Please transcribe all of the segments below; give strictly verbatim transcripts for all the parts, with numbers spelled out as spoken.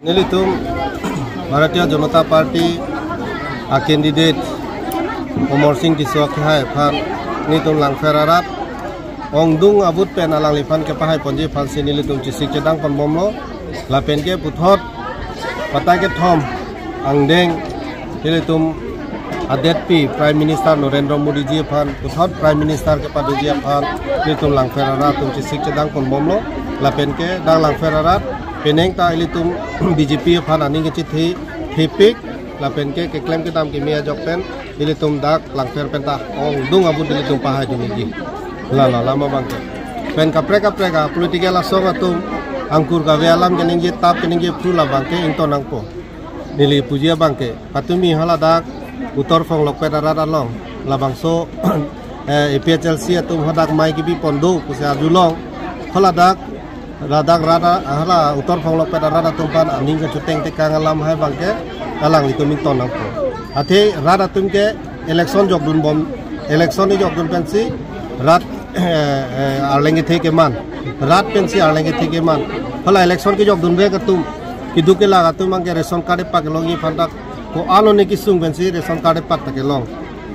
Nelitum Bharatiya Janata Party a candidate Amarsing Tisso akhai aphan nelitum Langpher arat ongdung abut pen alangliphan kepahai ponji aphansi nelitum chesik chedang ponbomlo. Lapen ke puthot patai kethom angdeng nelitum adetpi Prime Minister Narendra Modi ji aphan, puthot Prime Minister kepadoji aphan nelitum Langpher arat atum chesik chedang ponbomlo. Lapen ke dak Langpher arat penang ta ilitum B J P aphan aning kechethe thepik, lapen ke keklem kedam keme ajok pen ilitum dak Langpher pen ta ongdung abut ilitum pahai dun nangji. Lalo lama abangke pen kaprek kaprek a political asong atum angkur kave alam keningje tap keningje phru labangke ington nangpo. Neli puji abangke patumi haladak Uttar Phonglokpet arat along labangso eh, A P H L C atum hadak mai kebi pon do pusi arjulong. Haladak ladak rat a- hala Uttar Phonglokpet arat atum aphan aning kechuteng tekang alam hai abangke alanglitum ington nangpo. Athe rat atum ke election jokdun bom, election ni jokdun pensi rat eh, eh, arleng kethe keman, rat pensi arleng kethe keman. Hala election kejokdunvek atum, keduk kelak atum abangke ration card epak kelongji aphan dak ko-an lone kesung pensi ration card epak ta kelong.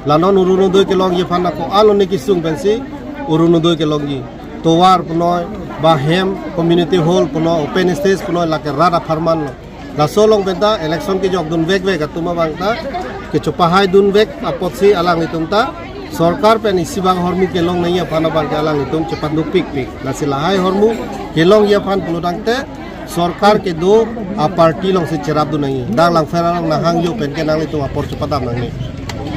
La non Orunodoi kelongji aphan dak ko-an lone kesung pensi Orunodoi kelongji. Tovar punoi, ba hem, community hall punoi, open stage punoi, lake rat apharman lo. Laso along pen ta election kejokdunvekvek atum abang ta kechopahai dunvek apotsi alanglitum ta sorkar pen isi bang ahormu kelong nangji aphan abangke alanglitum chepaduk pikpik. Lasi lahai ahormu kelongji aphan pulotangte sorkar kedo a party alongsi cherapdun nangji. Dak Langpher along nanghangjo pen ke nanglitum apor chepadam nangji.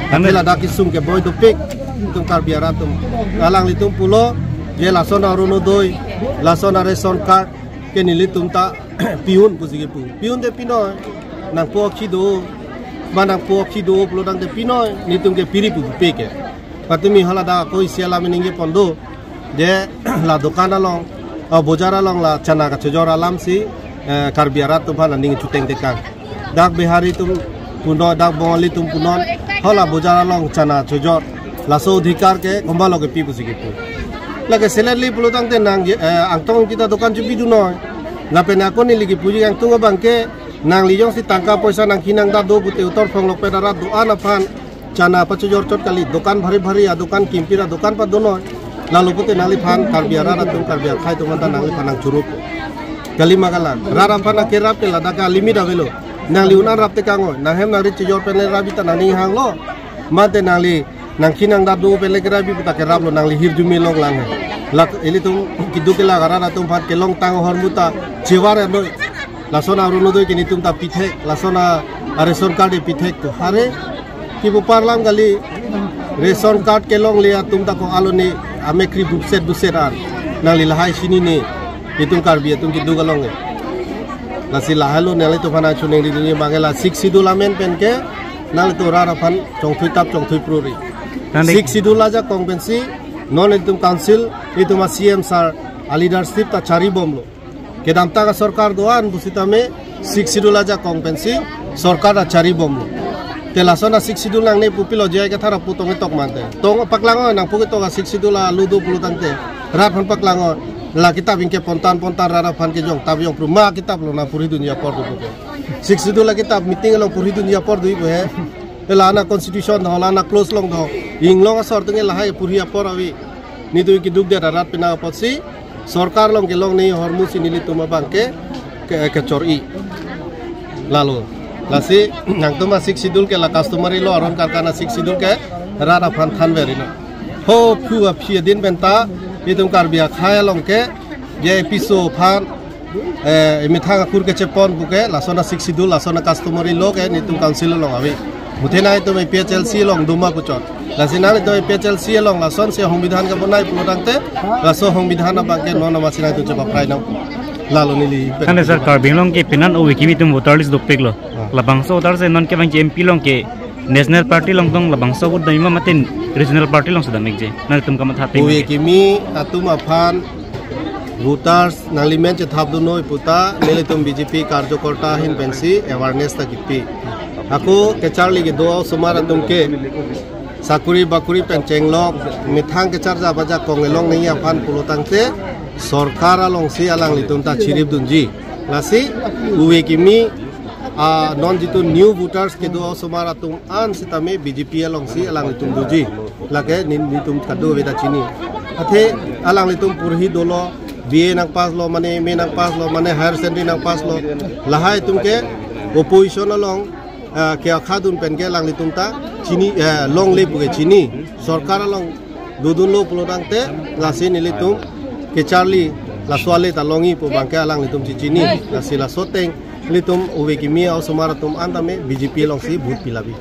Tapi ladak kesung ke boi dopik itum Karbi arat atum. Alanglitum pulo je lason a Orunodoi, lason a ration card ke nelitum ta pi-un pusi kepu. Pi-un te pinoi, nangpo akhei do, ma nangpo akhei do pulotangte pinoi, nelitum ke piri pu pe ke. Patumi haladak ako isi alam ningje pon do, je la dokan along, ah, bojar along la chana kachojor alamsi eh, Karbi arat atum aphan aning chuteng tekang. Dak Bihari atum punon, dak Bongali atum punon, hala bojar along chana chojor. Laso adhikar ke komat lo kepi pusi kepu. Lake seletli pulotangte nang eh, Angtong kita dokan chepidun noi. Lapen ako neli kepuji Angtong abangke nangli jongsi tangka poisa nangkhi nangdat do pute Uttar Phonglokpet arat do-an aphan chana pachojor chot kali, dokan bhari bhari adokan, kimpir adokan padun noi. Lalo pute nangliphan Karbi arat atum, Karbi akhei atum aphan ta nangliphan nangchuruk. Kali ma kalang. Rat aphan akerap ke ladak a limit avelo. Nangli un-an rap tekang noi. Nanghem nangri chojor pen le rabi ta nangning hanglo. Mate nangli nangkhi nangdat do pen le kerabi puta keraplo, nangli hirjume longlang. Lak ilitum keduk kelak arat atum aphan kelongtang ahormu ta chevar noi. Lason a Orunodoi ke nelitum ta pithek, lason a ration card pithek to. Hare, kipu parlam kali ration card kelongle atum ta ko-an lone amekri duset duset an. Nangli lahai chinine, itum Karbi atum keduk along e. Lasi lahai lo nanglitum aphan chuning ri duni bangke la Sixth Schedule amen pen ke nanglitum rat aphan chongthui tap chongthui pruri. Nang dek- Sixth Schedule ajakong pensi non itum council, itum a C M sir a leadership ta charibomlo. Kedamtang a sorkar do-an pusitame Sixth Schedule ajakong pensi sorkar ta charibomlo. Te lason a Sixth Schedule nangne pu pilo J I Kathar apu tong ketok mante. Tong paklang noi, nangpu ketok a Sixth Schedule alu do pulotangte. Rat aphan paklang noi. La kitap ingke pontan pontan rat aphan kejong tap jong pru ma kitap lo nang puri dunji apor do puke. Sixth Schedule la kitap meeting along puri dunji apor do ibu he. Ela ana constitution do, la ana clause along do. Inglong asor atum ke lahai puri apor ave. Nelitum keduk det arat penang apotsi sorkar along kelong nangji ahormu si nelitum abangke ke, kechor-i. Lalo. Lasi nangtum a Sixth Schedule ke la customary law aron karkan a Sixth Schedule ke rat aphan thanver ino. Ho phu aphi adin pen ta itum Karbi akhei along ke je piso aphan eh, emethang akur kechepon puke, lason a Sixth Schedule, lason a customary law ke nelitum council along ave. Muthe nangtum A P H L C along doma puchot. Lasi nangtum A P H L C along lasonsi songbidhan kebonai pulotangte, laso songbidhan abangke non amatsi nangtum chepaphrai nang. Lalo neli. Ante sir, Karbi Anglong ke penan ove kimi atum voter list dopiklo. Ah. Labangso voter se non ke bang M P along ke National Party along tong labangso vote dam ma mate regional party along si dam-ikji. Nangtum kamatha pen. Ove kimi atum aphan voters nangli men chethapdun noi puta nelitum B J P karjokorta ahin pensi awareness ta kipi. Ako kacharli kedo osomar atum ke sakuri bakuri pen chenglok methang kacharja baja kong elong nangji aphan pulotangte sorkar alongsi alanglitum ta chiripdunji. Lasi ove kimi, ah, non jitu new voters kedo osomar atum an sitame B J P alongsi alanglitum doji. Lake nin- nitum kadokave ta chini. Athe alanglitum porhi dolo, B A nangpass lo mane, M A nangpass lo mane, higher secondary nangpass lo. Lahai atum ke opposition along, ah, ke akhadun pen ke alanglitum ta chini, eh, longle pu ke chini. Sorkar along dodunlo pulo tangte lasi nelitum kecharli laso ale ta longji pu abang ke alanglitum chechini. Lasi laso ateng nelitum ove kimi osomar atum an tame B J P alongsi vote pilabi.